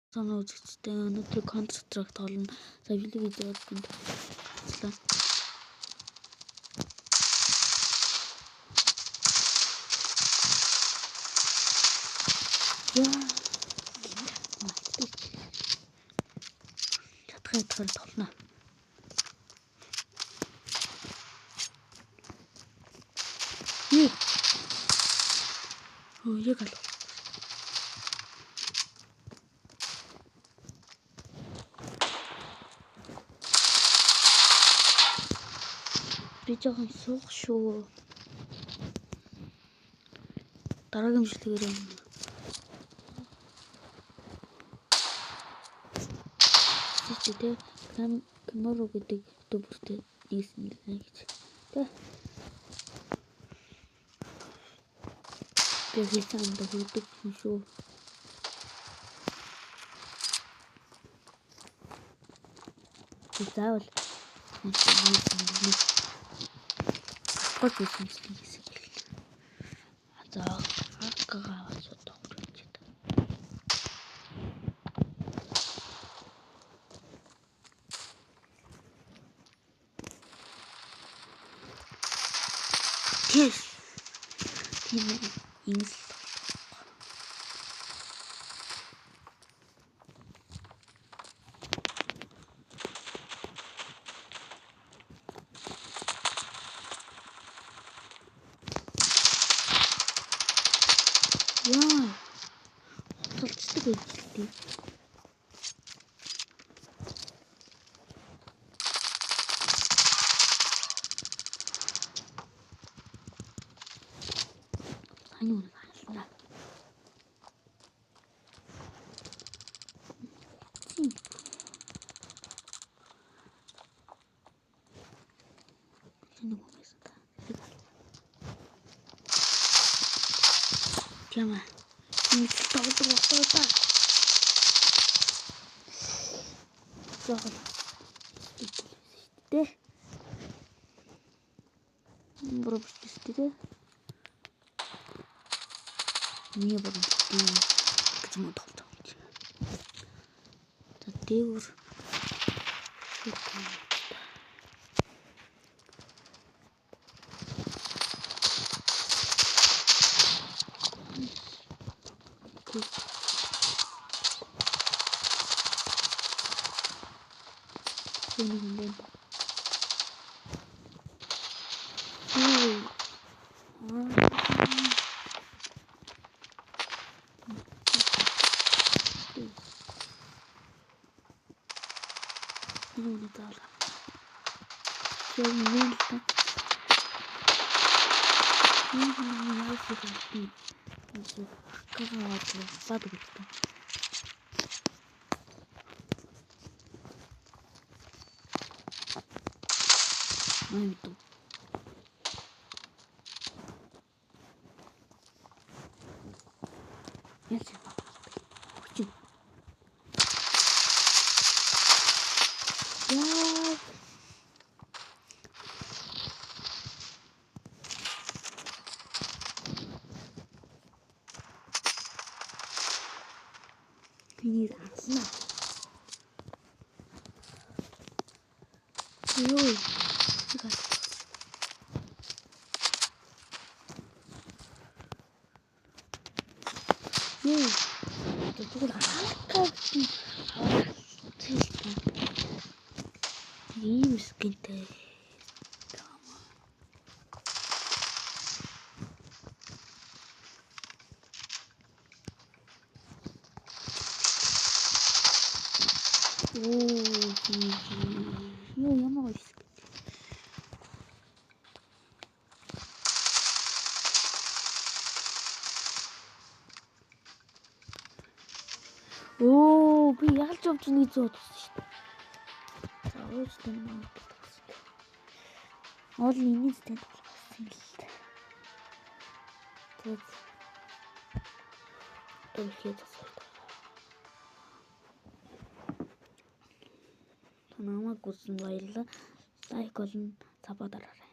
Сайн үзэгчтэй өнөөдөр Counter Strike тоглоно. За видео энд гарчлаа. Яа. Чадхаа чадхаар тоглоно. Юу? Өө яг алга. Би жоохон суух шүү. Дараагийн бичлэгээр юм. Тэ Камеро гэдэг YouTuber-тэй нийсэн нэ гэж. Тэ. Би хийсэн юм даа юм шүү. Би заавал нийсэн нэ. Гол байсан хэсэг л. За акгаа асуудаг гэж байна. Тэс. Тийм ингэж л. Яа. Хуталцдаг байж л дээ. Сайн уу хаална. Энэ нэг байсан та. Тийм ээ. Ингэж тоглодог багтаа та. Жоохон дээ. Буруу бичсэн дээ. Миний буруу гэж юм тоглож байгаа юм чи. За дээгүүр шууд. Энэ юм байна. Энэ үнэ заавал. Яг юм л та. Энэ хүн яаж хийх вэ? Акгаа болоод өгдөг. Маа мэдв. Яаж юм бэ? Хүчин. Яа. Тэнийг авсан. Йоо. Юу? Тэгвэл акаа гэсэн аваад ийм скинтэй. Оо, юу ямар гоё скин. Оо, би ялж явж нэг зөө туссан шүү дээ. За, ууж тань маа гэсэн. Уул энэ зүйн тоглосон л дээ. Тэгээд төвлөж асуух. Та намайг үзсэн баярлалаа. Лайк болон саб дараарай.